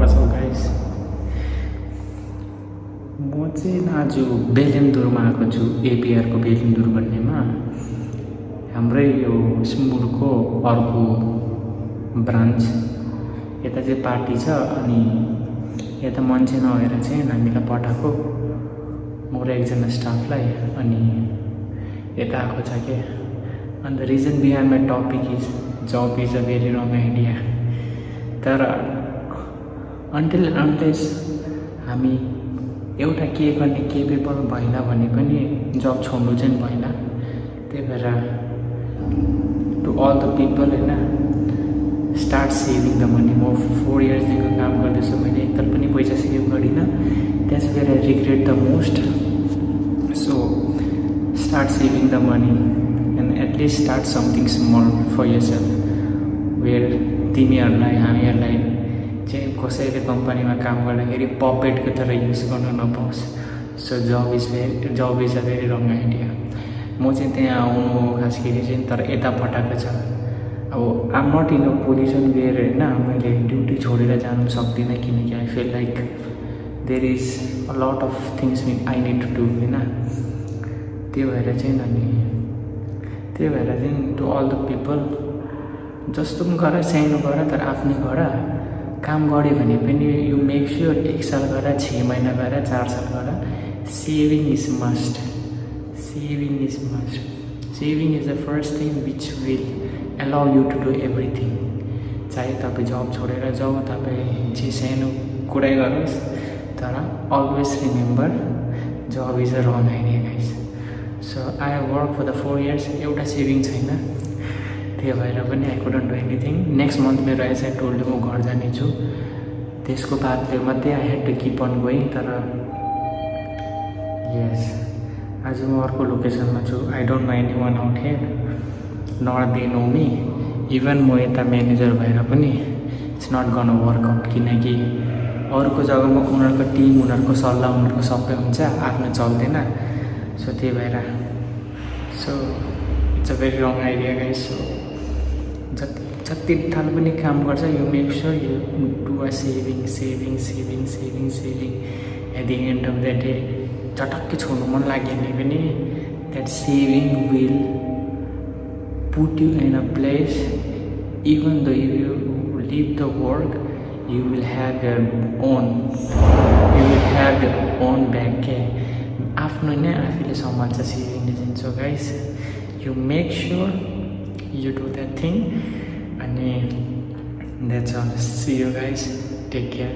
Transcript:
What's up guys? म चाहिँ आज बेलेन्दुरमा आएको छु एपीआर को बेलेन्दुर भन्नेमा हाम्रै यो स्मुरको अर्को ब्रान्च यता चाहिँ पार्टी छ अनि यता मान्छे नभएर चाहिँ हामीलाई पठाएको म र एकजना स्टाफलाई अनि यता आएको छ के and the reason behind my topic is job is a very wrong idea तर until unless हामी एउटा के गर्ने केपेबल भएन भने पनि जब छोड्नु चाहिँ भएन त्यही भएर टु अल द पिपल हैन स्टार्ट सेभिङ द मनी म 4 इयर्स देखि काम गर्दैछु मैले तर पनि पैसा सेभ गरिन that's where I regret the most so start saving the money and at least start something small for yourself where तिमीहरूलाई हामीहरूलाई चाहिँ कसैले कम्पनीमा काम गर्दाखेरि पपेटको तरह युज गर्न नपाओस् so job is a very wrong idea म चाहिँ त्यहाँ आउनु खास गरी चाहिँ तर यता पठाएको छ अब I'm not in a position where होइन मैले ड्युटी छोडेर जानु सक्दिनँ किनकि I feel like there is a lot of things I need to do होइन त्यही भएर चाहिँ टु अल द पिपल जस्तो पनि गर सानो गर तर आफ्नै गर काम गऱ्यो भने पनि यु मेक स्योर 1 साल गर 6 महिना गर 4 साल गर saving is must saving is the first thing which will allow you to do everything चाहे तपाईं जब छोडेर जाऊ तपाईं जे सानो कुरै गरोस् तर always remember job is a wrong idea guys so I have worked for the 4 years एउटा सेभिङ छैन त्यही भएर पनि I couldn't do anything next month मेरो as I told you म घर जाने छु त्यसको बादले मात्रै I had to keep on going तर yes आज म अर्को लोकेसनमा छु I don't know anyone out here nor they know me even म यता म्यानेजर भएर पनि it's not gonna work out किनकि अरूको जग्गामा उनीहरूको टिम उनीहरूको सल्लाह उनीहरूको सबै हुन्छ आफ्नो चल्दैन सो त्यही भएर so it's a very wrong idea guys so जति थाल पनि काम गर्छ you make sure you do a saving at the end of the day चटक्कै छोड्नु मन लाग्यो भने पनि that saving will put you in a place even though if you leave the work you will have your own bank आफ्नो नै आफूले सम्हाल्छ सेभिङले चाहिँ so guys you make sure you do that thing अनि that's all see you guys take care